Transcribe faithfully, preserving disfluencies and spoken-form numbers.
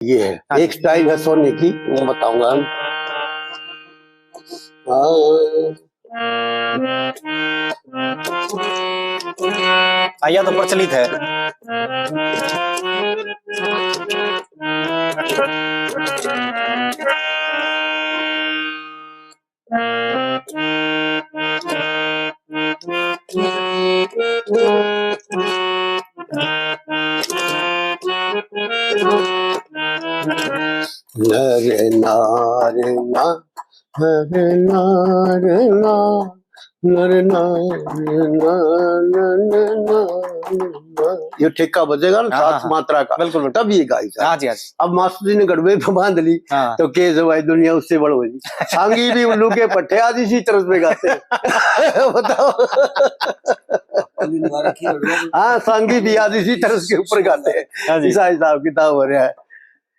ये है, हाँ जी। एक स्टाइल है सोने की, वो बताऊंगा हम। हाँ। हाँ, यह तो प्रचलित है। नर नार ना, नर नार ना, नर नार ना, ना, ना, ना, ना। ये ठेका बजेगा ना हाँ, सात हाँ, हाँ। मात्रा का, बिल्कुल, बिल्कुल। तब ये गाई जाए। हाँ जी, हाँ जी। अब मास्टर जी ने गड़बे पे बांध ली, हाँ। तो के जवाई दुनिया उससे बड़ होगी। सांगी भी उल्लू के पट्टे आज इसी तरह पे गाते हैं। बताओ। हाँ, सांगी भी आज इसी तरह के ऊपर गाते हैं। हाँ जी। ऐसा हिसाब किताब हो रहा है।